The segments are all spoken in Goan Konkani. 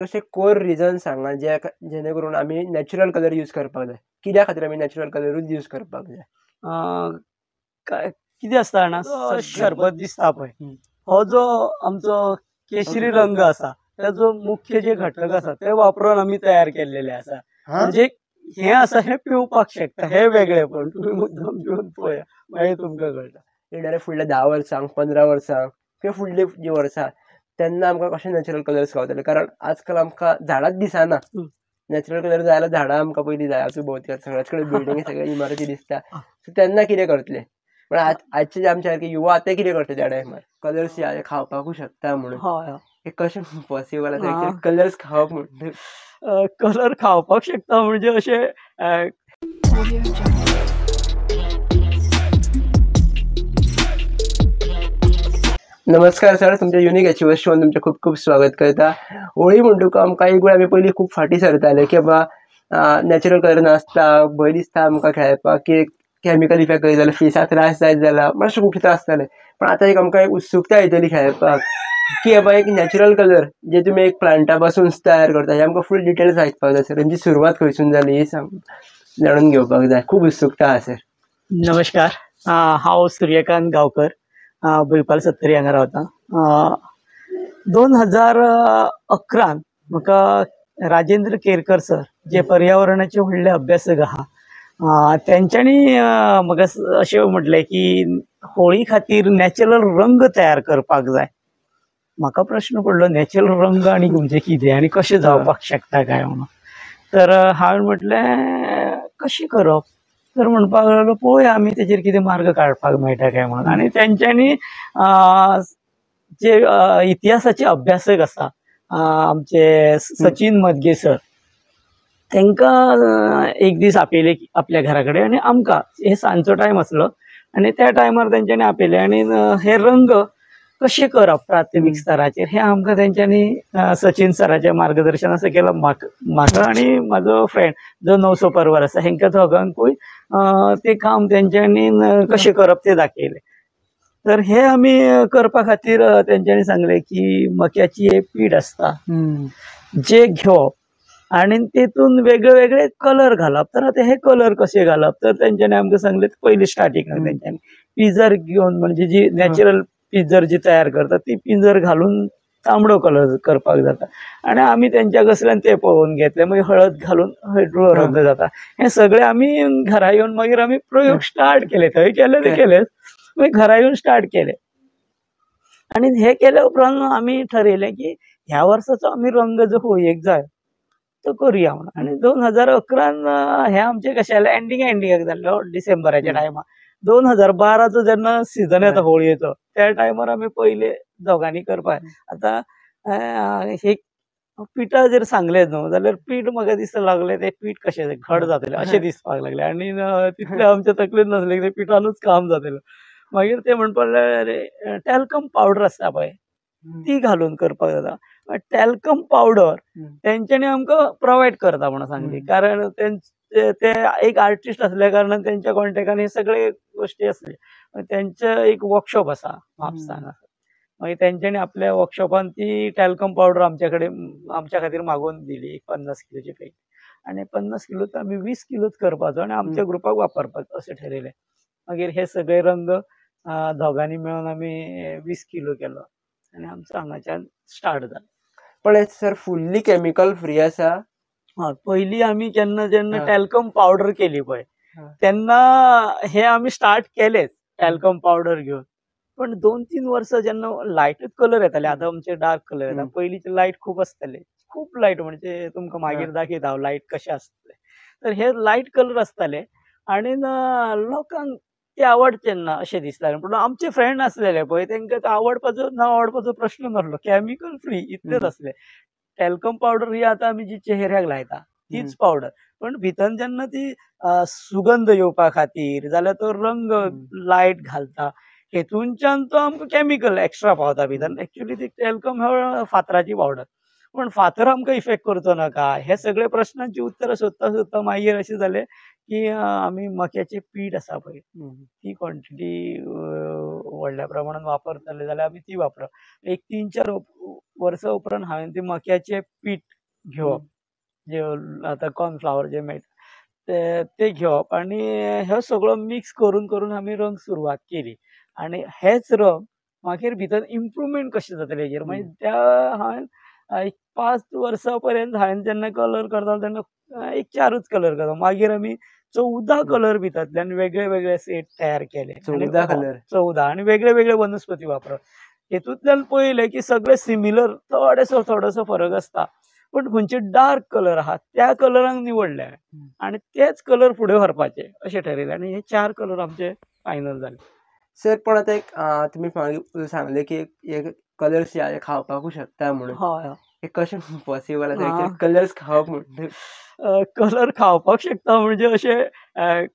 अशें कोर रिजन सांगा जे जेणे करून आमी नॅचरल कलर यूज करपाक जाय. कित्या खातीर आमी नॅचरल कलरूच यूज करपाक जाय? कितें आसता जाणा, शरबत दिसता पळय, हो जो आमचो केशरी रंग आसा ताजो मुख्य जे घटक आसा ते वापरून आमी तयार केल्लेले आसा. म्हणजे हे आसा हे पिवपाक शकता, हे वेगळे, पण तुमी मुद्दम पिवन पळया मागीर तुमकां कळटा. येणाऱ्या फुडल्या 10 वर्सांक 15 वर्सांक किंवा फुडली जी वर्सां तेन्ना आमकां कशें नॅचरल कलर्स गावतले? कारण आजकाल आमकां झाडांच दिसना. नॅचरल कलर जाय जाल्यार झाडां आमकां पयलीं जाय. आजू भोंवती सगळ्याच कडेन बिल्डिंग सगळ्यो इमारती दिसता. सो तेन्ना कितें करतले? पण आजचे जे आमच्या सारके युवा ते कितें करतले त्या टायमार? कलर्स खावपाकूच शकता म्हणून हे कशें पॉसिबल आसा कलर्स खावप? म्हणून कलर खावपाक शकता म्हणजे अशें नमस्कार सर, तुमच्या युनिक अचिवर्स शोन तुमचें खूब खूब स्वागत करता. होळी म्हणटकच आमकां एक वेळ आमी पयलीं खूब फाटीं सरताले की बाबा नॅचरल कलर नासता, भंय दिसता आमकां खेळपाक की केमिकल इफेक्ट करीत जाल्यार फेसाक त्रास जायत जाल्यार मातशे खूब त्रास जाताले. पण आतां एक आमकां एक उत्सुकता येतली खेळपाक की बाबा एक नॅचरल कलर जे तुमी एक प्लांटा पासून तयार करता हे आमकां फूल डिटेल्स आयकपाक जाय सर. तेंची सुरवात खंयसून जाली ही जाणून घेवपाक जाय. खूब उत्सुकता आसा सर. नमस्कार, हांव सूर्यकांत गांवकर, भुंयपाल सत्तरी हांगा रावता. 2011 म्हाका राजेंद्र केरकर सर जे पर्यावरणाचे व्हडले अभ्यासक आहा तेंच्यांनी म्हाका अशें म्हटलें की होळी खातीर नॅचरल रंग तयार करपाक जाय. म्हाका प्रश्न पडलो नॅचरल रंग आनी म्हणजे कितें आनी कशें जावपाक शकता काय म्हणून. तर हांवें म्हटलें कशें करप, तर म्हणपाक लागलो पळोवया आमी तेजेर कितें मार्ग काडपाक मेळटा काय म्हणून. आनी तेंच्यांनी जे इतिहासाचे अभ्यासक आसा आमचे सचिन मदगे सर, तांकां एक दीस आपयले आपल्या घरा कडेन आनी आमकां हे सांजचो टायम आसलो आनी त्या टायमार तेंच्यांनी आपयले आनी हे रंग कशे करप प्राथमीक स्तराचेर हे आमकां तेंच्यांनी सचिन सराच्या मार्गदर्शना सकयल म्हाका आनी म्हाजो फ्रेंड जो नवसो परवर आसा हेंकां दोगांकूय ते काम तेंच्यांनी कशें करप तें दाखयलें. तर हे आमी करपा खातीर तेंच्यांनी सांगलें की मक्याची एक पीठ आसता जे घेवप आनी तेतून वेगळे वेगळे कलर घालप. तर आतां हे कलर कशे घालप तर तेंच्यांनी आमकां सांगलें पयलीं स्टार्टिंगाक तेंच्यांनी पिंजर घेवन म्हणजे जी नॅचरल पिंजर जी तयार करतात ती पिंजर घालून तांबडो कलर करपाक जाता आनी आमी तेंच्या कसल्यान ते पळोवन घेतले. मागीर हळद घालून हळदुवो रंग जाता. हे सगळे आमी घरा येवन मागीर आमी प्रयोग स्टार्ट केले. थंय केले ते केलेच, मागीर घरा येवन स्टार्ट केले. आनी हे केल्या उपरांत आमी ठरयलें की ह्या वर्साचो आमी रंग जो होळयेक जाय तो करुया म्हणून. आनी 2011 हे आमचें कशें जालें एंडिंगाक जाल्लो डिसेंबराच्या टायमार. 2012चो जेन्ना सिजन येता होळयेचो त्या टायमार आमी पयले दोगांनी करपाक. आतां हे पिठा जर सांगलें न्हू जाल्यार पीठ म्हाका दिसता लागलें तें पीठ कशें घट जातलें अशें दिसपाक लागलें आनी तितलें आमच्या तकलेन नासलें की पिठानूच काम जातलें. मागीर ते म्हणपाक लागले अरे टॅल्कम पावडर आसता पळय ती घालून करपाक जाता. टॅल्कम पावडर तेंच्यांनी आमकां प्रोवायड करता म्हणून सांगली, कारण ते एक आर्टिस्ट आसल्या कारणान तेंच्या कॉन्टेक्टान हे सगळे गोश्टी आसले. तेंचें एक वर्कशॉप आसा म्हापसान, मागीर तेंच्यांनी आपल्या वर्कशॉपान ती टॅल्कम पावडर आमच्या कडेन आमच्या खातीर मागोवन दिली एक 50 किलोची पॅकेट. आनी 50 किलोच आमी 20 किलोच करपाचो आनी आमच्या ग्रुपाक वापरपाचो अशें ठरयलें. मागीर हे सगळे रंग दोगांनी मेळून आमी 20 किलो केलो आनी आमचो हांगाच्यान स्टार्ट जालो. पण सर फुल्ली केमिकल फ्री आसा? हय, पयलीं आमी जेन्ना जेन्ना टॅल्कम पावडर केली पळय तेन्ना हे आमी स्टार्ट केलेच टॅल्कम पावडर घेवन. पण 2-3 वर्सां जेन्ना लायटूच कलर येताले, आतां आमचे डार्क कलर येता, पयलींचे लायट खूब आसताले, खूब लायट म्हणजे तुमकां मागीर दाखयता हांव लायट कशें आसतले. तर हे लायट कलर आसताले आनी लोकांक ते आवडचे ना अशें दिसतालें. पूण आमचे फ्रेंड आसलेले पळय तेंकां आवडपाचो ना आवडपाचो प्रश्न नासलो, केमिकल फ्री इतलेच आसले. टॅल्कम पावडर ही आतां आमी जी चेहऱ्याक लायता तीच पावडर, पण भितर जेन्ना ती सुगंध येवपा खातीर जाल्यार तो रंग लायट घालता हेतूनच्यान तो आमकां केमिकल एक्स्ट्रा पावता भितर. एक्चुअली ती टॅल्कम फातराची पावडर, पण फातर आमकां इफेक्ट करचो नाका हे सगळे प्रश्नांची उत्तरां सोदता सोदता मागीर अशें जालें की आमी मक्याचें पीठ आसा पळय ती क्वॉन्टिटी व्हडल्या प्रमाणान वापरतले जाल्यार आमी ती वापरप. एक 3-4 वर्सां उपरांत हांवें ती मक्याचें पीठ घेवप जे आतां कॉर्नफ्लावर जे मेळटा ते घेवप आनी हो सगळो मिक्स करून करून आमी रंग सुरवात केली. आनी हेच रंग मागीर भितर इम्प्रूवमेंट कशें जातलें हेजेर मागीर त्या हांवें एक 5 वर्सां पर्यंत हांवें जेन्ना कलर करतालो तेन्ना एक 4च कलर करता, मागीर आमी 14 कलर भितरल्यान वेगळे वेगळे सेट तयार केले. 14 कलर 14 आनी वेगळे वेगळे वनस्पती वापरप. हेतूंतल्यान पळयलें की सगळे सिमिलर थोडेसो थोडोसो फरक आसता पण खंयचे डार्क कलर आहा त्या कलरांक निवडले आनी तेच कलर फुडें व्हरपाचे अशें ठरयलें आनी हे 4 कलर आमचे फायनल जाले. सर पण आतां एक तुमी सांगलें की एक कलर्स खावपाकूय शकता म्हणून, हय हे कशें पॉसिबल आसा कलर्स खावप म्हणून? कलर खावपाक शकता म्हणजे अशें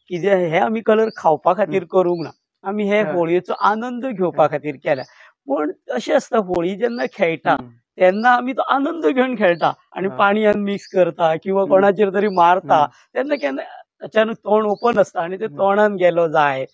कितें हे आमी कलर खावपा खातीर करूंक ना, आमी हे होळयेचो आनंद घेवपा खातीर केल्या. पूण अशें आसता होळी जेन्ना खेळटा तेन्ना आमी तो आनंद घेवन खेळटा आनी पाणयान मिक्स करता किंवा कोणाचेर तरी मारता तेन्ना केन्ना अचानक तोंड ओपन आसता आनी ते तोंडान गेलो जाय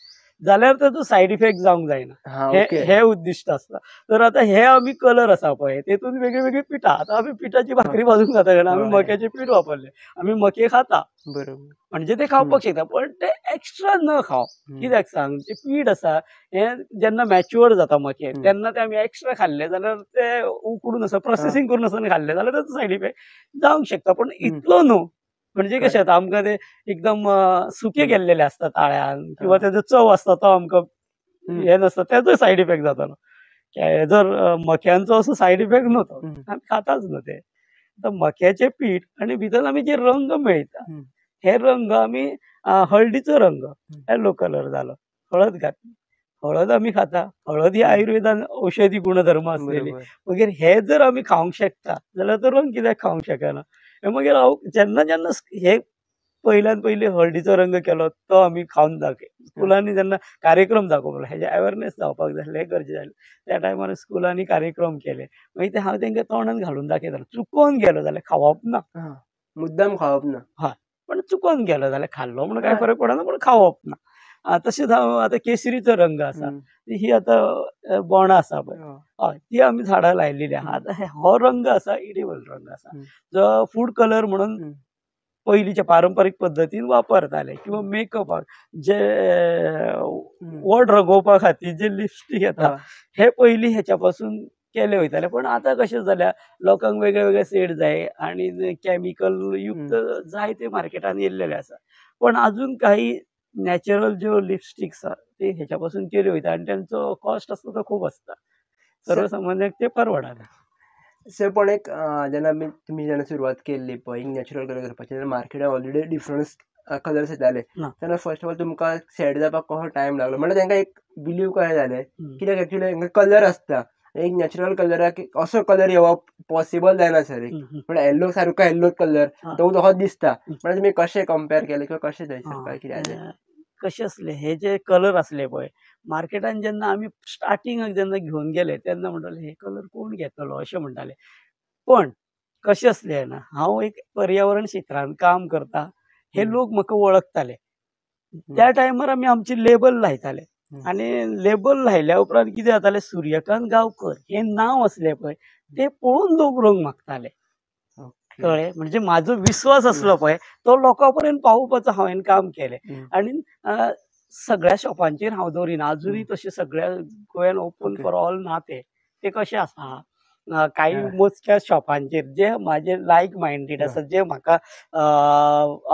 जाल्यार ताचो सायड इफेक्ट जावंक जायना हे उद्दिश्ट आसता. तर आतां हे आमी कलर आसा पळय तेतून वेगळी वेगळी पिठां, आतां आमी पिठाची भाकरी भाजून खाता कारण आमी मक्याचें पीठ वापरलें, आमी मके खाता बरोबर म्हणजे ते खावपाक शकता पण ते एक्स्ट्रा न खावप. कित्याक सांग ते पीठ आसा हें जेन्ना मॅच्युअर जाता मके तेन्ना ते आमी एक्स्ट्रा खाल्ले जाल्यार ते उकडून आसा प्रोसेसींग करून आसतना खाल्ले जाल्यार ताचो सायड इफेक्ट जावंक शकता पण इतलो न्हू. म्हणजे कशें आतां आमकां ते एकदम सुके गेल्लेले आसता ताळ्यान किंवा तेजो चव आसता तो आमकां हें नासता तेजो सायड इफेक्ट जातालो. जर मक्यांचो असो सायड इफेक्ट न्हू तो आमी खाताच न्हू ते. आतां मक्याचें पीठ आनी भितर आमी जे रंग मेळटा हे रंग आमी हळदीचो रंग येलो कलर जालो, हळद घातली, हळद आमी खाता, हळद ही आयुर्वेदान औषधी गुणधर्म आसलेली, मागीर हे जर आमी खावंक शकता जाल्यार तो रंग कित्याक खावंक शकना. मागीर हांव जेन्ना जेन्ना हे पयल्यान पयली हळदीचो रंग केलो तो आमी खावन दाखय स्कुलांनी जेन्ना कार्यक्रम दाखोवप हेजे अवेरनेस जावपाक जाय आसलें, हें गरजेचें जालें. त्या टायमार स्कुलांनी कार्यक्रम केले मागीर ते हांव तेंकां तोंडान घालून दाखयतालो. चुकोन गेलो जाल्यार खावप ना, मुद्दाम खावप ना, हय पण चुकोन गेलो जाल्यार खाल्लो म्हणून कांय फरक पडना पण खावप ना. तशेंच हांव आतां केसरीचो रंग आसा ही आतां बोंडां आसा पळय हय ती आमी झाडां लायलेली आहा. आतां हो रंग आसा इडेबल रंग आसा जो फूड कलर म्हणून पयलींच्या पारंपारीक पद्दतीन वापरताले किंवा मेकअपाक जे वड रंगोवपा खातीर जे लिपस्टीक येता हे पयलीं हेच्या पासून केले वयताले. पण आतां कशें जाल्या लोकांक वेगळे वेगळे सेड जाय आनी कॅमिकल युक्त जाय ते मार्केटान येयल्लेले आसा. पण अजून काही नॅचरल ज्यो लिपस्टिक्स आसा ते हेच्या पासून केल्यो वयता आनी तेंचो कॉस्ट आसता तो खूब आसता, सर्वसामान्यांक ते परवडना. सर पण एक जेन्ना आमी तुमी जेन्ना सुरवात केल्ली पळय नॅचरल कलर करपाची तेन्ना मार्केटान ऑलरेडी डिफरंट कलर्स येताले तेन्ना फर्स्ट ऑफ ऑल तुमकां सेट जावपाक कसो टायम लागलो? म्हणल्यार तांकां एक बिलीव कशें जालें कित्याक एक्चुअली तांकां कलर आसता एक नॅचरल कलराक असो कलर येवप पॉसिबल जायना सर, एक म्हळ्यार येल्लो सारको येल्लो कलर तो तसोच दिसता, म्हळ्यार तुमी कशें कंपेर केलें किंवा कशें जाय कितें जालें? कशें आसलें हे जे कलर आसले पळय मार्केटान जेन्ना आमी स्टार्टिंगाक जेन्ना घेवन गेले तेन्ना म्हणटाले हे कलर कोण घेतलो अशें म्हणटाले. पण कशें आसलें जाणा हांव एक पर्यावरण क्षेत्रान काम करता हे लोक म्हाका वळखताले. त्या टायमार आमी आमचें लेबल लायताले आनी लेबल लायल्या उपरांत कितें जातालें सूर्यकांत गांवकर हें नांव आसलें पळय तें पळोवन लोक रंग मागताले, कळ्ळें? म्हणजे म्हाजो विस्वास आसलो पळय तो लोकां पर्यंत पावोवपाचो हांवें काम केलें. आनी सगळ्या शॉपांचेर हांव दवरिना अजुनूय तशें सगळ्या गोंयान ओपन फॉर ऑल ना ते ते कशें आसा कांय मोजक्या शॉपांचेर जे म्हाजे लायक मायंडेड आसा जे म्हाका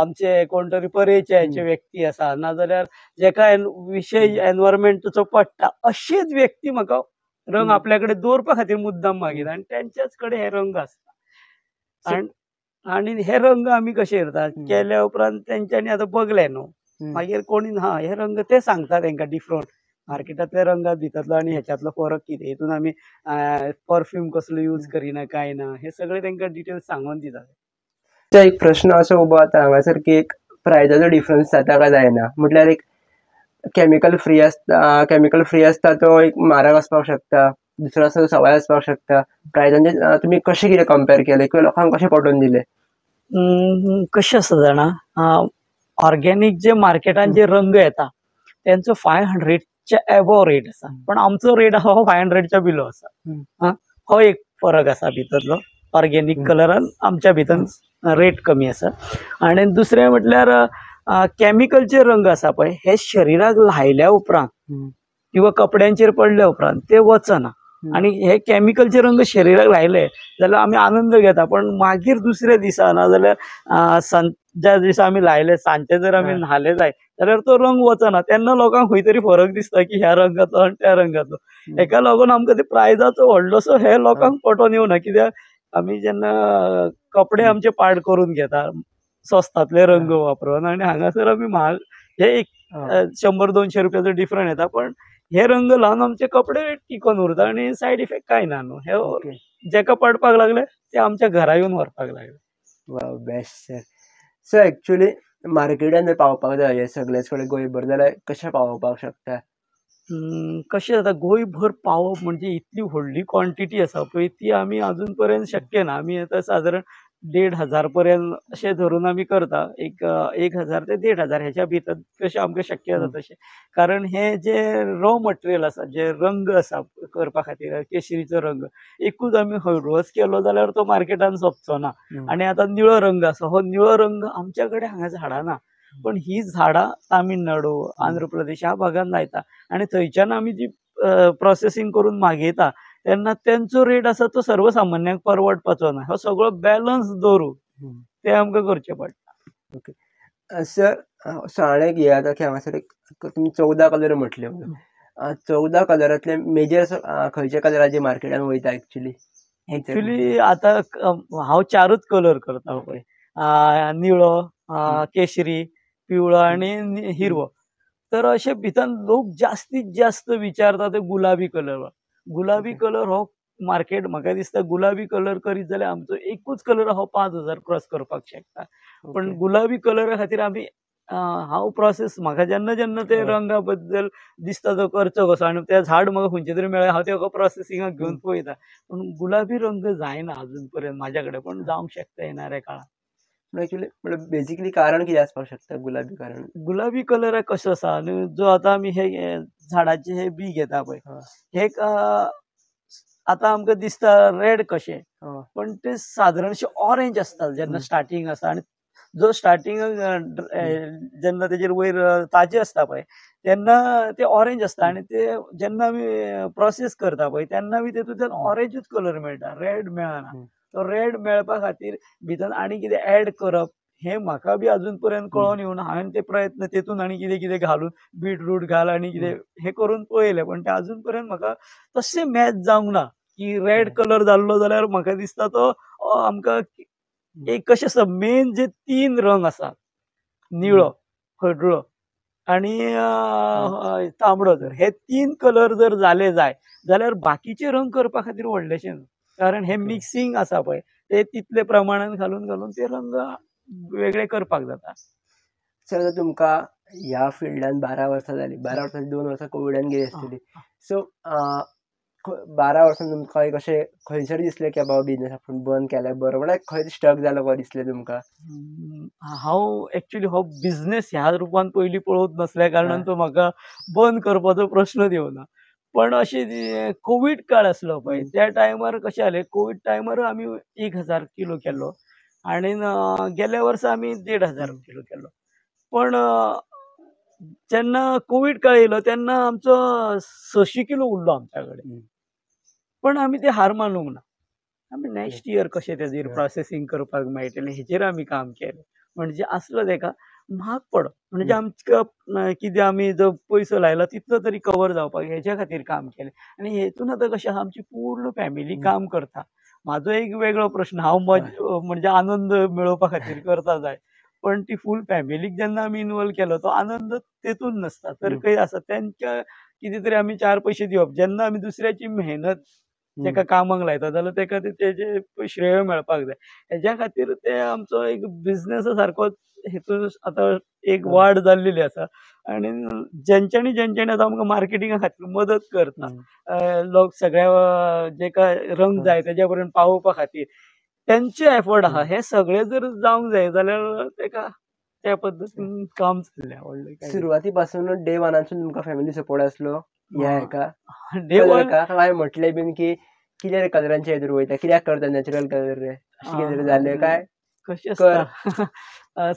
आमचे कोण तरी परिचयाचे व्यक्ती आसा नाजाल्यार जेका विशय एनवायरमेंटाचो पडटा अशेच व्यक्ती म्हाका रंग आपल्या कडेन दवरपा खातीर मुद्दाम मागयता आनी तेंच्याच कडेन हे रंग आसता. आनी हे रंग आमी कशे करता केल्या उपरांत तेंच्यांनी आतां बगले न्हू मागीर कोणी हा हे रंग ते सांगता तेंकां डिफरंट मार्केटांतल्या रंगात भितरलो आनी हेच्यातलो फरक कितें, हेतून आमी परफ्यूम कसलो यूज करिना काय ना हे सगळे तेंकां डिटेल्स सांगून दितात. एक प्रश्न असो उबो जाता हांगासर की एक प्रायजाचो डिफरन्स जाता काय जायना, म्हटल्यार एक केमिकल फ्री आसता, केमिकल फ्री आसता तो एक म्हारग आसपाक शकता दुसरो आसा सवाय आसपाक शकता. प्रायजांचे तुमी कशें कितें कंपेर केलें किंवा लोकांक कशें पटोवन दिलें? कशें आसा जाणा, ऑर्गेनीक जे मार्केटान जे रंग येता तेंचो 500च्या एबोव रेट आसा, पण आमचो रेट आहा हो 500च्या बिलो आसा. हो एक फरक आसा भितरलो. ऑर्गेनीक कलरान आमच्या भितर रेट कमी आसा. आनी दुसरें म्हटल्यार केमिकलचे रंग आसा पळय, हे शरिराक लायल्या उपरांत किंवा कपड्यांचेर पडल्या उपरांत ते वचना. आनी हे केमिकलचे रंग शरिराक लायले जाल्यार आमी आनंद घेता, पण मागीर दुसऱ्या दिसा ना जाल्यार ज्या दिसा आमी लायले सांजचे जर आमी न्हाले जाय जाल्यार तो रंग वचना. तेन्ना लोकांक खंय तरी फरक दिसता की ह्या रंगाचो आनी त्या रंगाचो. हेका लागून आमकां ते प्रायजाचो व्हडलोसो हे लोकांक पटोवन येवना, कित्याक आमी जेन्ना कपडे आमचे पाड करून घेता स्वस्तांतले रंग वापरून, आनी हांगासर आमी म्हाग हे एक 100-200 रुपयाचो डिफरंट येता, पण हे रंग लावन आमचे कपडे टिकोन उरता आनी सायड इफेक्ट कांय ना न्हू. हे जेका पडपाक लागले ते आमच्या घरा येवन व्हरपाक लागले. वा, बेस्ट सर. सो एक्चुअली मार्केटान जर पावपाक जाय हे सगळेच कडेन गोंयभर जाल्यार कशें पावोवपाक शकता? कशें जाता, गोंयभर पावप म्हणजे इतली व्हडली क्वॉन्टिटी आसा पळय ती आमी अजून पर्यंत शक्य ना. आमी आतां सादारण 1500 पर्यंत अशें धरून आमी करता. 1000 ते 1500 हेच्या भितर कशें आमकां शक्य जाता तशें. कारण हे जे रॉ मटेरियल आसा, जे रंग आसा करपा खातीर, केशरीचो रंग एकूच आमी हळडुवोच केलो जाल्यार तो मार्केटान सोंपचो ना. आनी आतां निळो रंग आसा, हो निळो रंग आमच्या कडेन हांगा झाडां ना, पण ही झाडां तामिळनाडू, आंध्र प्रदेश ह्या भागान लायता आनी थंयच्यान आमी जी प्रोसेसींग करून मागयता तेन्ना तेंचो रेट आसा तो सर्वसामान्यांक परवडपाचो ना. हो सगळो बॅलन्स दवरून ते आमकां करचें पडटा. ओके सर, साणे घेयात की हांगासर तुमी 14 कलर म्हटले, 14 कलरांतले मेजर खंयच्या कलराचे मार्केटान वयता एक्चुअली? एक्चुअली आतां हांव 4च कलर करता पळय, निळो, केशरी, पिवळो आनी हिरवो. तर अशे भितर लोक जास्तीत जास्त विचारता ते गुलाबी कलर. गुलाबी कलर हो मार्केट म्हाका दिसता गुलाबी कलर करीत जाल्यार आमचो एकूच कलर हो 5000 क्रॉस करपाक शकता. पण गुलाबी कलरा खातीर आमी हांव प्रोसेस म्हाका जेन्ना जेन्ना ते रंगा बद्दल दिसता तो करचो कसो आनी ते झाड म्हाका खंयचे तरी मेळ्ळें हांव तेका प्रोसेसिंगाक घेवन पळयता, पूण गुलाबी रंग जायना अजून पर्यंत म्हाज्या कडेन, पण जावंक शकता येणाऱ्या काळांत. एक्चुअली बेसिकली कारण कितें आसपाक शकता गुलाबी कारण? गुलाबी कलर कसो आसा न्हू, जो आतां आमी हे झाडाचे हे बी घेता पळय, हे आतां आमकां दिसता रेड कशें, पण ते सादारणशे ऑरेंज आसता जेन्ना स्टार्टींग आसा, आनी जो स्टार्टींग जेन्ना तेजेर वयर ताजे आसता पळय तेन्ना ते ऑरेंज आसता, आनी ते जेन्ना आमी प्रोसेस करता पळय तेन्ना बी तेतूंतल्यान ऑरेंजूच कलर मेळटा, रेड मेळना. तो रेड मेळपा खातीर भितर आनी कितें एड करप हें म्हाका बी अजून पर्यंत कळोन येवना. हांवें ते प्रयत्न तेतून आनी कितें कितें घालून बीटरूट घाल आनी कितें हें करून पळयलें, पण तें अजून पर्यंत म्हाका तशें मॅच जावंक ना की रेड कलर जाल्लो जाल्यार म्हाका दिसता तो आमकां एक कशें आसा मेन जे 3 रंग आसा, निळो, हळडुळो आनी तांबडो, जर हे 3 कलर जर जाले जाय जाल्यार बाकीचे रंग करपा खातीर व्हडलेशें न्हू, कारण हे मिक्सिंग आसा पळय ते तितले प्रमाणान घालून घालून ते रंग वेगळे करपाक जाता. सर, तुमकां ह्या फिल्डान 12 वर्सां जाली, 12 वर्सां 2 वर्सां कोविडान गेली आसतली, सो 12 वर्सां तुमकां एक अशें खंयसर दिसलें की बाबा बिजनेस आपूण बंद केल्यार बरो, म्हळ्यार खंय स्टक जालो कसो दिसलें तुमकां? हांव एक्चुअली हो बिजनेस ह्या रुपान पयलीं पळोवंक नासल्या कारणान तो म्हाका बंद करपाचो प्रश्नच येवना. पण अशें कोवीड काळ आसलो पळय त्या टायमार कशें जालें, कोवीड टायमार आमी 1000 किलो केल्लो आनी गेल्या वर्सा आमी 1500 किलो केल्लो. पण जेन्ना कोवीड काळ येयलो तेन्ना आमचो 600 किलो उरलो आमच्या कडेन, पण आमी ते हार मानूंक ना. आमी नेक्स्ट इयर कशें तेजेर प्रोसेसींग करपाक मेळटलें हेजेर आमी काम केलें. म्हणजे आसलो तेका म्हाग पडप, म्हणजे आमकां कितें आमी जो पयसो लायला तितलो तरी कवर जावपाक हेच्या खातीर काम केलें. आनी हेतून आतां कशें आसा आमची पूर्ण फॅमिली काम करता. म्हाजो एक वेगळो प्रश्न, हांव म्हणजे आनंद मेळोवपा खातीर करता जाय, पण ती फूल फॅमिलीक जेन्ना आमी इनवॉल्व केलो तो आनंद तेतून नासता. तर खंय आसा तेंच्या कितें तरी आमी 4 पयशे दिवप, जेन्ना आमी दुसऱ्याची मेहनत तेका कामाक लायता जाल्यार तेका तेजें श्रेय मेळपाक जाय. हेज्या खातीर ते आमचो एक बिजनेसा सारकोच हेतून आतां एक वाड जाल्लेली आसा आनी जेंच्यांनी जेंच्यांनी आतां आमकां मार्केटिंगा खातीर मदत करता, लोक सगळ्या जे काय रंग जाय तेज्या पर्यंत पावोवपा खातीर तेंचे एफर्ट आहा. हे सगळे जर जावंक जाय जाल्यार तेका त्या पद्दतीन काम चल्लें व्हडलें. सुरवाती पासून डे वनासून तुमकां फॅमिली सपोर्ट आसलो ह्या हेका? डे वन काय म्हटलें बीन की कित्याक कलरांचे हेतूर वयता, कित्याक करता नॅचरल कलर रे, अशें कितें जालें काय? कशें आसता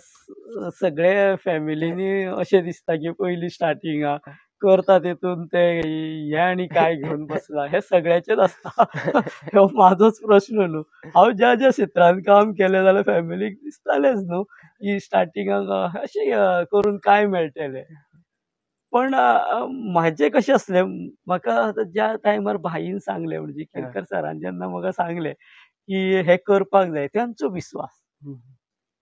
सगळे फॅमिलीनी अशें दिसता की पयलीं स्टार्टिंगाक करता तितून ते हे आनी काय घेवन बसला, हे सगळ्याचेच आसता. हो म्हाजोच प्रश्न न्हू. हांव ज्या ज्या क्षेत्रान काम केलें जाल्यार फॅमिलीक दिसतालेंच न्हू की स्टार्टिंगाक अशें करून काय मेळटलें. पण म्हाजें कशें आसलें, म्हाका आतां ज्या टायमार भाईन सांगलें, म्हणजे केरकर सरान जेन्ना म्हाका सांगलें की हें करपाक जाय, तेंचो विस्वास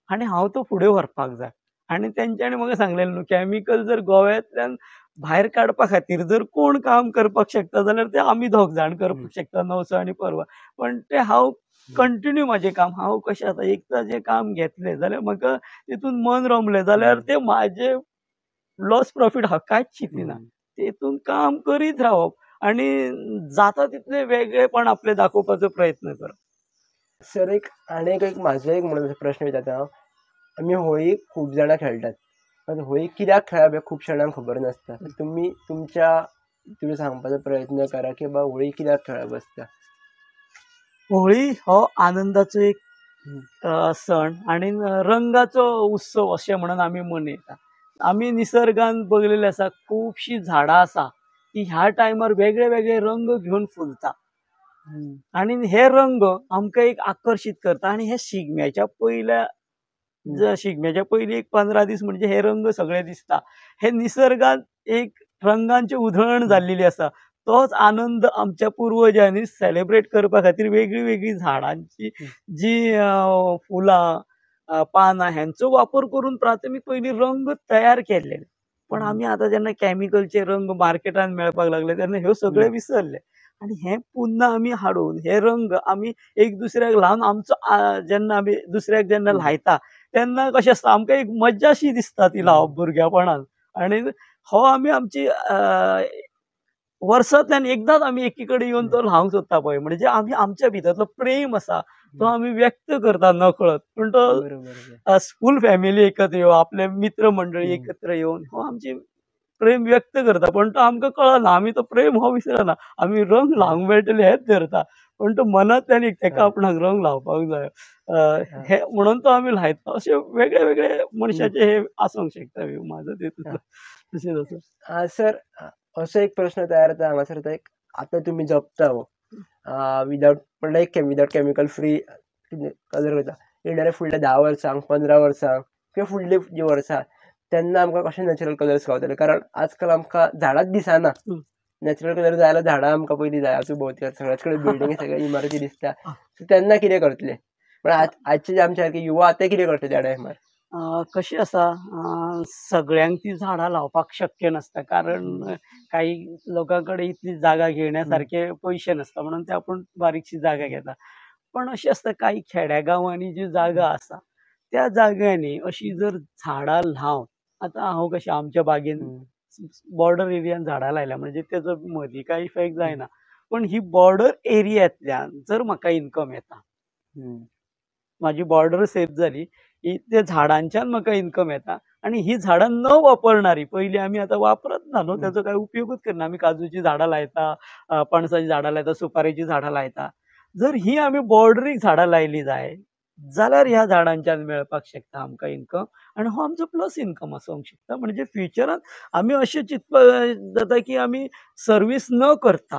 आनी हांव तो फुडें व्हरपाक जाय. आनी तेंच्यांनी म्हाका सांगलें न्हू, कॅमिकल जर गोव्यांतल्यान भायर काडपा खातीर जर कोण काम करपाक शकता जाल्यार ते आमी दोग जाण करपाक शकता, नवसो आनी परवा. पण ते हांव कंटिन्यू म्हाजें काम, हांव कशें आतां एकदां जें काम घेतलें जाल्यार म्हाका तितून मन रमलें जाल्यार ते म्हाजें लॉस प्रॉफीट हांव कांयच चिंतिना, तितून काम करीत रावप आनी जाता तितलें वेगळेपण आपलें दाखोवपाचो प्रयत्न करप. सर एक आनी एक म्हाजो एक म्हणून प्रश्न विचारता हांव, आमी होळी खूब जाणां खेळटात, होळी कित्याक खेळप हें खूब जाणांक खबर नासता. तुमी तुमच्या तुमी सांगपाचो प्रयत्न करा की बाबा होळी कित्याक खेळप आसता. होळी हो आनंदाचो एक सण आनी रंगाचो उत्सव अशें म्हणून आमी मनयता. आमी निसर्गान बघलेले आसा खुबशीं झाडां आसा ती ह्या टायमार वेगळे वेगळे रंग घेवन फुलता आनी हे रंग आमकां एक आकर्शीत करता. आनी हे शिगम्याच्या पयल्या शिगम्याच्या पयली एक 15 दीस म्हणजे हे रंग सगळे दिसता. हे निसर्गात एक रंगांची उधळण जाल्लेली आसा. तोच आनंद आमच्या पुर्वजांनी सेलिब्रेट करपा खातीर वेगळी वेगळी झाडांची जी फुलां पानां हेंचो वापर करून प्राथमीक पयलीं रंग तयार केल्ले. पण आमी आतां जेन्ना कॅमिकलचे रंग मार्केटान मेळपाक लागले तेन्ना ह्यो सगळे विसरले आनी हे पुन्हा आमी हाडून हे रंग आमी एक दुसऱ्याक लावन आमचो जेन्ना आमी दुसऱ्याक जेन्ना लायता तेन्ना कशें आसता आमकां एक मज्जाशी दिसता ती लावप भुरग्यापणान. आनी हो आमी आमची वर्सांतल्यान एकदांच आमी एकी कडेन येवन तो लावंक सोदता पळय, म्हणजे आमी आमच्या भितरलो प्रेम आसा तो आमी व्यक्त करता नकळत. पूण तो स्कूल फॅमिली एकत्र येवन आपले मित्र मंडळी एकत्र येवन हो आमची प्रेम व्यक्त करता, पण तो आमकां कळना. आमी तो प्रेम हो विसरना, आमी रंग लावंक मेळटले हेच धरता, पण तो मनांतल्यान एक तेका आपणाक रंग लावपाक जाय हे म्हणून तो आमी लायता. अशे वेगळे वेगळे मनशाचे हे आसूंक शकता व्यू म्हाजो तितूंतलो तशेंच आसा. सर असो एक प्रश्न तयार जाता हांगासर, एक आतां तुमी जपता हो विदाउट म्हणल्यार एक विदाउट केमिकल फ्री कलर करता, येणाऱ्या फुडल्या 10 वर्सांक 15 वर्सांक किंवा फुडली जी वर्सां तेन्ना आमकां कशें नॅचरल कलर्स गावतले? कारण आजकाल आमकां झाडांच दिसना. नॅचरल कलर जाय जाल्यार झाडां आमकां पयलीं जाय. आतां भोंवती सगळ्याच कडेन बिल्डिंग सगळ्या इमारती दिसता, सो तेन्ना कितें करतले? पण आजचे जे आमच्या सारके युवा आतां कितें करतले त्या टायमार? कशें आसा, सगळ्यांक ती झाडां लावपाक शक्य नासता, कारण काही लोकां कडेन इतली जागा घेवण्या सारके पयशे नासता म्हणून ते आपूण बारीकशी जागा घेता. पण अशें आसता काही खेड्या गांवांनी जी जागा आसा त्या जाग्यांनी अशी जर झाडां लावन, आतां हांव कशें आमच्या बागेन बॉर्डर एरियान झाडां लायल्या म्हणजे तेजो मदीं कांय इफेक्ट जायना, पण ही बॉर्डर एरियांतल्यान जर म्हाका इनकम येता, म्हाजी बॉर्डर सेफ जाली, ते झाडांच्यान म्हाका इनकम येता. आनी ही झाडां न वापरणारी, पयलीं आमी आतां वापरत ना न्हू, तेजो कांय उपयोगूच करना. आमी काजूची झाडां लायता, पणसाचीं झाडां लायता, सुपारेचीं झाडां लायता. जर ही आमी बॉर्डरीक झाडां लायली जाय जाल्यार ह्या झाडांच्यान मेळपाक शकता आमकां इनकम, आनी हो आमचो प्लस इनकम आसूंक शकता. म्हणजे फ्युचरान आमी अशें चिंतपाक जाता की आमी सर्वीस न करता,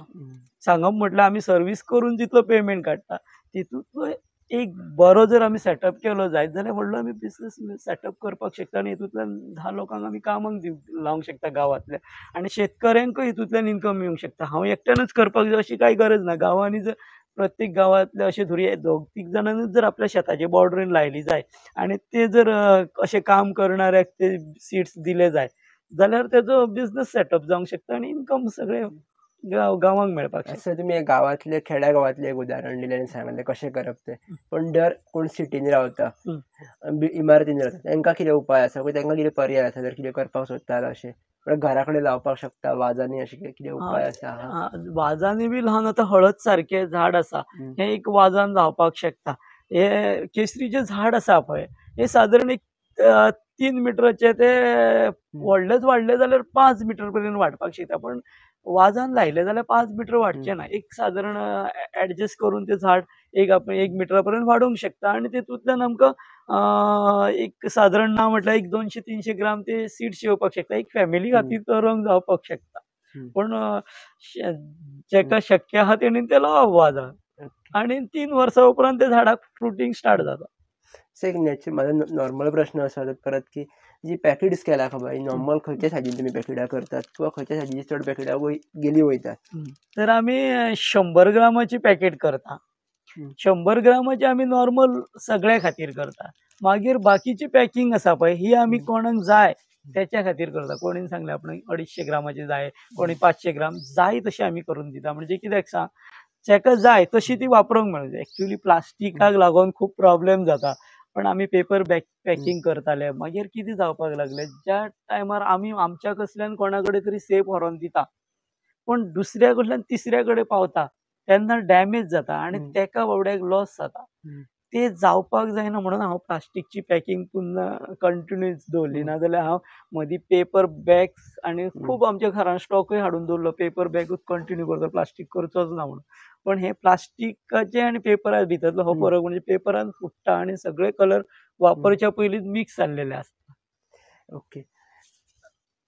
सांगप म्हटल्यार आमी सर्वीस करून जितलो पेमेंट काडटा तितूंतलो एक बरो जर आमी सेटअप केलो जायत जाल्यार व्हडलो आमी बिजनस सेटअप करपाक शकता आनी हितूंतल्यान 10 लोकांक आमी कामाक लावंक शकता गांवांतल्या, आनी शेतकऱ्यांकूय हितूंतल्यान इनकम येवंक शकता. हांव एकट्यानूच करपाक जाय अशी कांय गरज ना. गांवांनी जर प्रत्येक गांवांतले अशें धरुया 2-3 जाणांनीच जर आपल्या शेताचे बॉर्डरीन लायली जाय आनी ते जर अशें काम करणाऱ्याक ते सिड्स दिले जाय जाल्यार तेजो बिजनस सेटअप जावंक शकता आनी इनकम सगळें गांवांक मेळपाक शकता. असं तुमी गांवांतले खेड्या गांवांतले एक उदाहरण दिलें आनी सांगलें कशें करप तें. पण जर कोण सिटीन रावता, इमारतीन रावता, तांकां कितें उपाय आसा, तांकां कितें पर्याय आसा जर कितें करपाक सोदता अशें म्हळ्यार घरा कडेन लावपाक शकता वाजांनी, अशें कितें उपाय आसा? वाजांनी बी ल्हान आतां हळद सारकें झाड आसा, हें एक वाजान लावपाक शकता. हे केसरीचें झाड आसा पळय, हे सादारण एक 3 मिटराचे ते व्हडलेच वाडले जाल्यार 5 मिटर पर्यंत वाडपाक शकता, पण वाजान लायले जाल्यार 5 मिटर वाडचें ना. एक सादारण एडजस्ट करून ते झाड एक आपण 1 मिटरा पर्यंत वाडोवंक शकता आनी तितूंतल्यान आमकां एक सादारण ना म्हटल्यार एक 200-300 ग्राम ते सीड्स येवपाक शकता. एक फॅमिली खातीर तो रंग जावपाक शकता. पण जेका शक्य आहा तेणी ते लावप वाजान आनी 3 वर्सां उपरांत ते झाडाक फ्रुटींग स्टार्ट जाता. एक नॅचरल म्हाजो नॉर्मल प्रश्न आसा परत की जी पॅकेट्स केला खबर नॉर्मल खंयच्या सायजीन तुमी पॅकेटां करतात किंवा खंयच्या सायजीची चड पॅकेटां गेली वयतात? तर आमी 100 ग्रामाची पॅकेट करता. 100 ग्रामाची आमी नॉर्मल सगळ्या खातीर करता. मागीर बाकीची पॅकिंग आसा पळय ही आमी कोणाक जाय त्याच्या खातीर करता. कोणी सांगलें आपणाक 250 ग्रामाची जाय, कोणी 500 ग्राम जाय तशें आमी करून दिता. म्हणजे कित्याक सांग, जेका जाय तशी ती वापरूंक मेळटा. एक्चुअली प्लास्टिकाक लागून खूब प्रॉब्लेम जाता, पण आमी पेपर बॅग पॅकिंग करताले. मागीर कितें जावपाक लागलें, ज्या टायमार आमी आमच्या कसल्यान कोणा कडेन तरी सेफ व्हरोन दिता, पण दुसऱ्या कडल्यान तिसऱ्या कडेन पावता तेन्ना डॅमेज जाता आनी तेका बाबड्याक लॉस जाता. ते जावपाक जायना म्हणून हांव प्लास्टिकची पॅकिंग पुन्हा कंटिन्यूस दवरली. नाजाल्यार हांव मदीं पेपर बॅग्स आनी खूब आमच्या घरान स्टॉकूय हाडून दवरलो, पेपर बॅगूच कंटिन्यू करता, प्लास्टीक करचोच ना म्हणून. पण हे प्लास्टिकाचे आनी पेपरा भितरलो हो फरक म्हणजे पेपरान फुट्टा आनी सगळे कलर वापरच्या पयलींच मिक्स जाल्लेले आसता. ओके,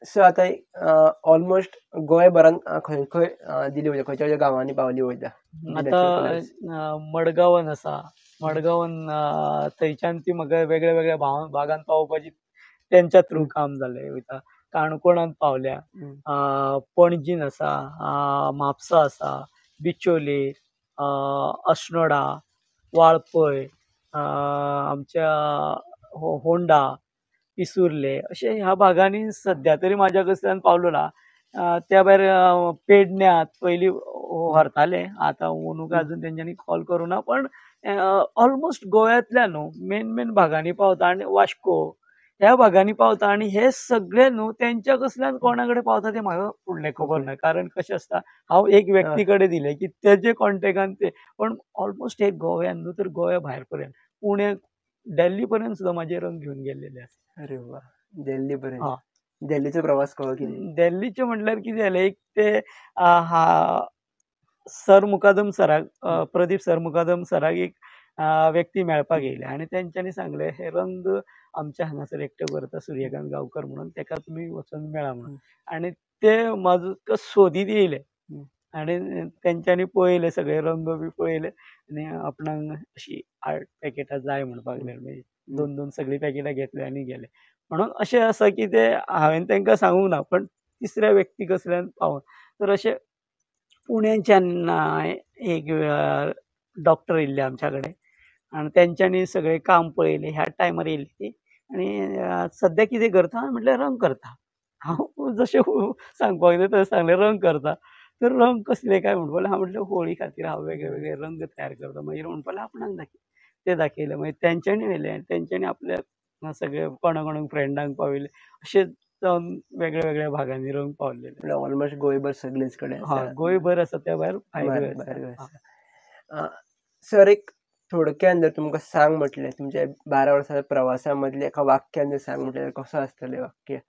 सो आतां ऑलमोस्ट गोंयभरान खंय खंय दिली वयता, खंयच्या खंयच्या गांवांनी पावली वयता? आतां मडगांवान आसा, मडगांवान थंयच्यान ती म्हाका वेगळ्या वेगळ्या भागान पावोवपाची तेंच्या थ्रू काम जालें वयता. काणकोणान पावल्या, पणजीन आसा, म्हापसा आसा, बिचोले, अस्नोडा, वाळपय, आमच्या होंडा, पिसुर्ले, अशे ह्या भागांनी सद्या तरी म्हाज्या कडल्यान पावलो ना. त्या भायर पेडण्यात पयलीं व्हरताले, आतां अंदू अजून तेंच्यांनी कॉल करूं ना, पण ऑलमोस्ट गोव्यांतल्या न्हू मेन मेन भागांनी पावता आनी वास्को ह्या भागांनी पावता. आनी हे सगळे न्हू तेंच्या कसल्यान कोणा कडेन पावता तें म्हाका फुडलें खबर ना, कारण कशें आसता हांव एक व्यक्ती कडेन दिलें की तेजे कॉन्टेक्टान ते, पण ऑलमोस्ट हे गोव्यान न्हू तर गोव्या भायर पर्यंत, पुणे, दिल्ली पर्यंत सुद्दां म्हाजे रंग घेवन गेल्लेले आसा. अरे वा, दिल्ली पर्यंत. दिल्लीचो प्रवास कसो कितें? दिल्लीचें म्हटल्यार कितें जालें, एक ते सर मुकादम सराक, प्रदीप सर मुकादम सराक एक व्यक्ती मेळपाक येयले आनी तेंच्यांनी सांगलें हे रंग आमच्या हांगासर एकटे करता सूर्यकांत गांवकर म्हणून, तेका तुमी वचोन मेळा म्हणून. आनी ते म्हाका सोदीत येयले आनी तेंच्यांनी पळयले सगळे रंग बी पळयले आनी आपणाक अशी 8 पॅकेटां जाय म्हणपाक लागले. मागीर 2-2 सगळीं पॅकेटां घेतली आनी गेले. म्हणून अशें आसा की ते हांवें तांकां सांगूंक ना, पण तिसऱ्या व्यक्ती कसल्यान पावोन. तर अशें पुण्याच्यान एक डॉक्टर येयल्ले आमच्या कडेन आनी तेंच्यांनी सगळें काम पळयलें. ह्या टायमार येयल्ली ती आनी सद्या कितें करता म्हटल्यार रंग करता. हांव जशें सांगपाक जाय तशें सांगलें, रंग करता. तर रंग कसले काय म्हणपाक लागलें, हांव म्हटलें होळी खातीर हांव वेगळे वेगळे रंग तयार करता. मागीर म्हणपाक लागलें आपणाक दाखय, ते दाखयले. मागीर तेंच्यांनी व्हेले आनी तेंच्यांनी आपल्या सगळे कोणा कोणाक फ्रेंडांक पावयले. अशें जावन वेगळ्या वेगळ्या भागांनी रंग पावलेले. ऑलमोस्ट गोंयभर सगळेच कडेन. हय, गोंयभर आसा, त्या भायर भायर आसा. सर, एक थोडक्यान जर तुमकां सांग म्हटलें, तुमच्या 12 वर्साच्या प्रवासा मदलें एका वाक्यान जर सांग म्हटलें कसो आसतलें वाक्य?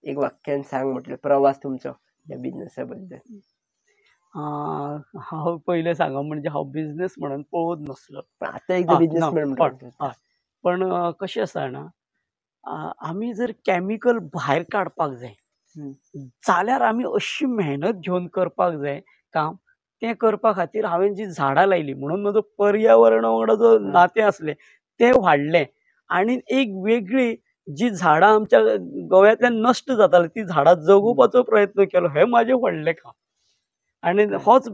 एक वाक्यान सांग म्हटलें प्रवास तुमचो ह्या बिजनसा बद्दल. हांव पयलें सांगप म्हणजे हांव बिजनेस म्हणून पळोवत नासलो, पण आतां एकदां बिजनेसमॅन म्हणटा. पण कशें आसा जाणा, आमी जर कॅमिकल भायर काडपाक जाय जाल्यार आमी अशी मेहनत घेवन करपाक जाय काम. तें करपा खातीर हांवें जी झाडां लायली म्हणून म्हजो पर्यावरणा वांगडा जो नातें आसलें तें वाडलें आनी एक वेगळी जी झाडां आमच्या गोव्यांतल्यान नश्ट जाताली ती झाडां जगोवपाचो प्रयत्न केलो. हें म्हाजें व्हडलें काम आनी होच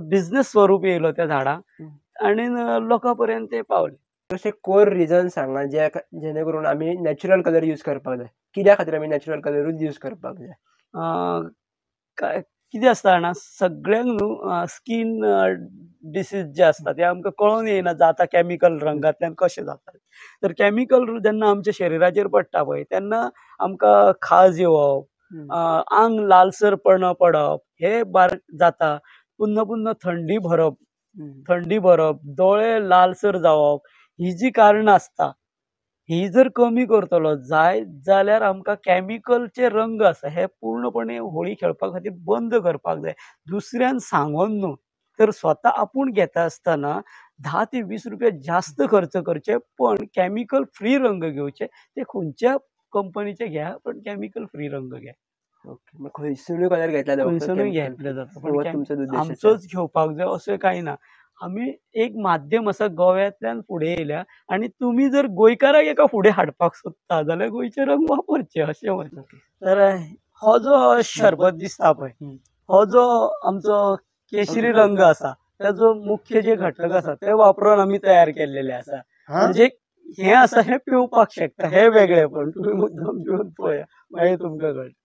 बिजनेस स्वरूप येयलो त्या झाडांक आनी लोकां पर्यंत ते पावले. अशें कोर रिजन सांगा जे जेणे करून आमी नॅचरल कलर यूज करपाक जाय. कित्या खातीर आमी नॅचरल कलरूच यूज करपाक जाय? कितें आसता जाणा, सगळ्यांक न्हू स्कीन डिसीज जे आसता ते आमकां कळोन येयना जाता कॅमिकल रंगांतल्यान कशें जाता. तर कॅमिकल जेन्ना आमच्या शरिराचेर पडटा पळय तेन्ना आमकां खाज येवप, आंग लालसरपणा पडप हे बारीक जाता. पुन्हा पुन्हा थंडी भरप, दोळे लालसर जावप, ही जी कारणां आसता ही जर कमी करतलो जायत जाल्यार आमकां कॅमिकलचे रंग आसा हे पूर्णपणे होळी खेळपा खातीर बंद करपाक जाय. दुसऱ्यान सांगोन न्हू तर स्वता आपूण घेता आसतना 10 ते 20 रुपया जास्त खर्च करचे, पण कॅमिकल फ्री रंग घेवचे. ते खंयच्या कंपनीचे घ्या पण कॅमिकल फ्री रंग घ्या. ओके, खंयसरूय कलर घेतला खंयसरूय घेतले जाता, पण आमचोच घेवपाक जाय अशें कांय ना. आमी एक माध्यम आसा गोव्यांतल्यान फुडें येयल्या आनी तुमी जर गोंयकाराक एका फुडें हाडपाक सोदता जाल्यार गोंयचे रंग वापरचे अशें म्हणटा. तर हो जो शरबत दिसता पळय हो जो आमचो केशरी रंग आसा ताजो मुख्य जे घटक आसा ते वापरून आमी तयार केल्लेले आसा. म्हणजे हे आसा हे पिवपाक शकता, हे वेगळे, पण तुमी मुद्दम पिवन पळया मागीर तुमकां कळटा.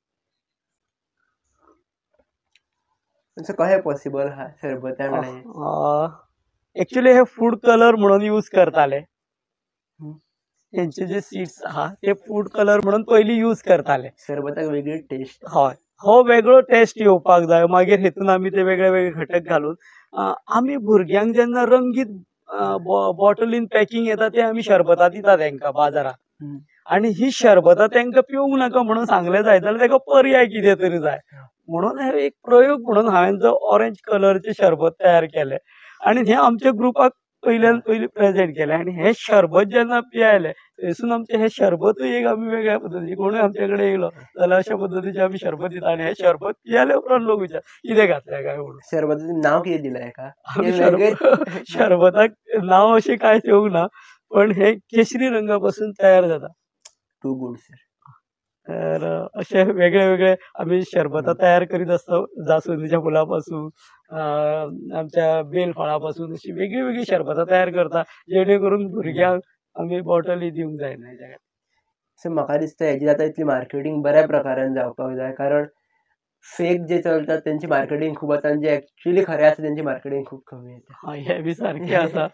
कशें पॉसिबल आहा सरबतान? एक्चुअली हे फूड कलर म्हणून यूज करताले. हेंचे जे सीड्स आहा ते फूड कलर म्हणून पयलीं यूज करताले. सरबताक वेगळी टेस्ट, हय, हो वेगळो टेस्ट येवपाक जाय. मागीर हेतून आमी ते वेगळे वेगळे घटक घालून आमी भुरग्यांक जेन्ना रंगीत बॉटलीन पॅकिंग येता ते आमी शरबतां दिता तेंकां बाजारांत, आनी ही शरबतां तेंकां पिवंक नाका म्हणून सांगलें जाय जाल्यार तेका पर्याय कितें तरी जाय म्हणून हे एक प्रयोग म्हणून हांवें जो ऑरेंज कलरचें शरबत तयार केलें आनी हें आमच्या ग्रुपाक पयल्यान पयलीं प्रेजेंट केलें. आनी हें शरबत जेन्ना पियायलें थंयसून आमचें हें शरबतूय एक आमी वेगळ्या पद्दतीचें, कोणूय आमचे कडेन येयलो जाल्यार अशा पद्दतीचें आमी शरबत दिता आनी हें शरबत पियाले उपरांत लोक विचार कितें घातलें काय म्हणून. शरबताचें नांव कितें दिलां हेका? आमी शरबताक नांव अशें कांय दिवंक ना, पण हे केशरी रंगा पासून तयार जाता. Too good sir. तर अशे वेगळे वेगळे आमी शरबतां तयार करीत आसता. जासुंदीच्या फुलां पासून, आमच्या बेल फळां पासून अशी वेगळी वेगळी शरबतां तयार करता जेणे करून भुरग्यांक आमी बॉटली दिवंक जायना हेच्या खातीर. सो म्हाका दिसता हेजी आतां इतली मार्केटींग बऱ्या प्रकारान जावपाक जाय, कारण फेक जे चलतात तेंची मार्केटींग खूब आसा आनी जे एक्चुअली खरें आसा तेंची मार्केटींग खूब कमी येता. हें बी सारकें आसा.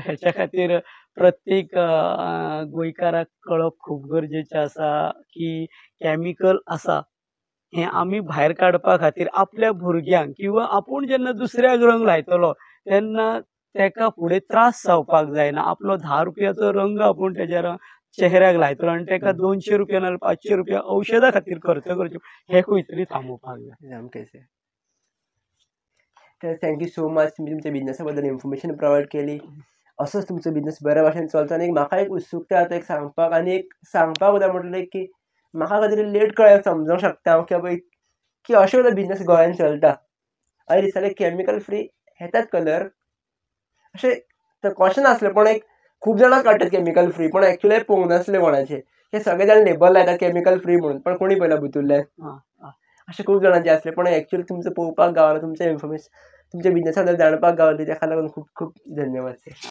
हेच्या खातीर प्रत्येक गोंयकाराक कळप खूब गरजेचें आसा की कॅमिकल आसा हें आमी भायर काडपा खातीर आपल्या भुरग्यांक किंवा आपूण जेन्ना दुसऱ्याक रंग लायतलो तेन्ना तेका फुडें त्रास जावपाक जायना. आपलो 10 रुपयाचो रंग आपूण तेज्या चेहऱ्याक लायतलो आनी तेका 200 रुपया नाल्यार 500 रुपया औशधा खातीर खर्च करचे, हें खंय तरी थांबोवपाक जाय. सामकें सर. तर thank you so much, तुमी तुमच्या बिजनसा बद्दल इन्फॉर्मेशन प्रोवायड केली. असोच तुमचो बिजनस बऱ्या भाशेन चलता आनी म्हाका एक उत्सुकता आतां एक सांगपाक आनी एक सांगपाक वता म्हटलें की म्हाका खंय तरी लेट कळ्ळें समजूंक शकता हांव की बाबा की अशें सुद्दां बिजनस गोंयान चलता. आनी दिसतालें कॅमिकल फ्री येतात कलर, अशें क्वेश्चन आसलें, पण एक खूब जाणां काडटात कॅमिकल फ्री, पण एक्चुअली पळोवंक नासलें कोणाचें. हे सगळे जाण लेबल लायतात कॅमिकल फ्री म्हणून, पण कोणी पळयला भितुल्ल्यान अशें खूब जाणांचें आसलें. पण एक्चुअली तुमचें पळोवपाक गावलें, तुमचें इन्फॉर्मेशन तुमच्या बिजनसा बद्दल जाणपाक गावलें, तेका लागून खूब खूब धन्यवाद सर.